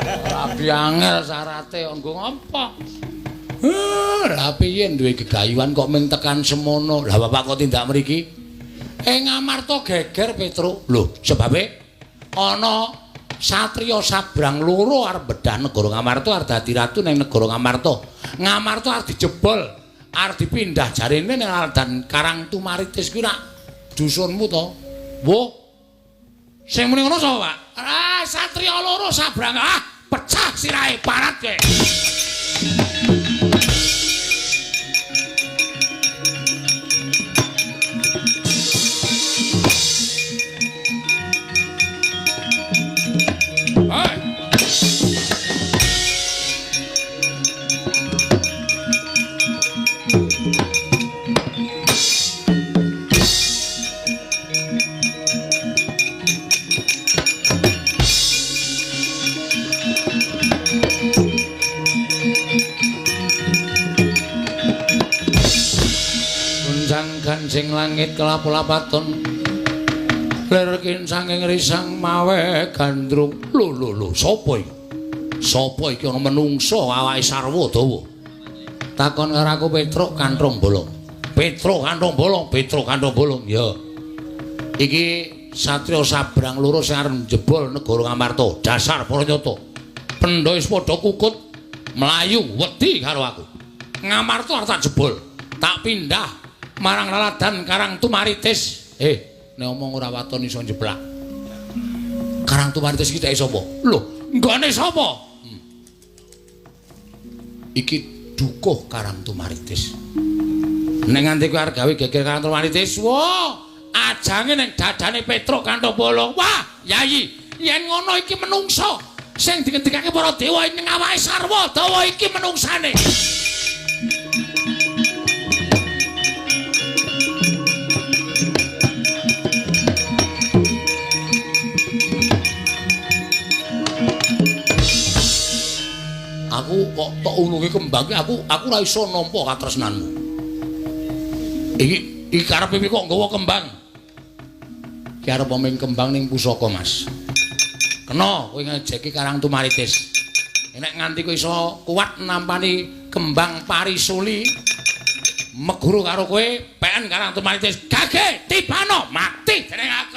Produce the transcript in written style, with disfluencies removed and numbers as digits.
Rabi angel syarate nggo ngapa? Lah piye duwe gegayuhan kok ming tekan semono. Lah bapak kok tindak mriki? Ngamarta geger Petruk. Lho, sebabe ana satriya sabrang loro arep bedah negara Ngamarta arep dadi ratu ning negara Ngamarta. Ngamarta arep dijebol, arep dipindah jarene ning Laladan Karang Tumaritis kuwi nak dusunmu to. Wo. Sing muni ngono sapa, Pak? Ah, satriya loro sabrang. Ah, pecah sirahe parat kowe. Kancing langit kelap-lapaton lir kincanging risang mawe gandrung. Lho lho lho, sapa iki? Sapa iki ana menungsa awake sarwa dawa? Takon karo aku Petruk Kanthong Bolong. Petruk Kanthong Bolong, Petruk Kanthong Bolong. Ya. Iki satriya sabrang loro sing arep njebol negara Ngamarta. Dasar para nyata. Pendha wis padha kukut mlayu wedi karo aku. Ngamarta arep tak jebol, tak pindah marang Laladan Karang Tumaritis. Nek omong ora waton iso njeblak. Karang Tumaritis iki dheke sapa? Lho, nggone sapa? Iki dukuh Karang Tumaritis. Nek nganti kowe arep gawe geger Karang Tumaritis, wah, ajange ning dadane Petruk Kanthong Bolong. Wah, Yayi, yen ngono iki menungsa sing dingendikake para dewa ing awake sarwa dawa iki menungsane. Aku kok tok ulungi kembang iki aku ora iso nampa katresnanmu. Iki iki karepe kok nggawa kembang. Iki arep omeng kembang ning pusaka, Mas. Kena kowe ngejeki Karang Tumaritis. Nek nganti kowe iso kuat nampani kembang parisuli meguru karo kowe, peken Karang Tumaritis. Gage tibano mati jeneng aku.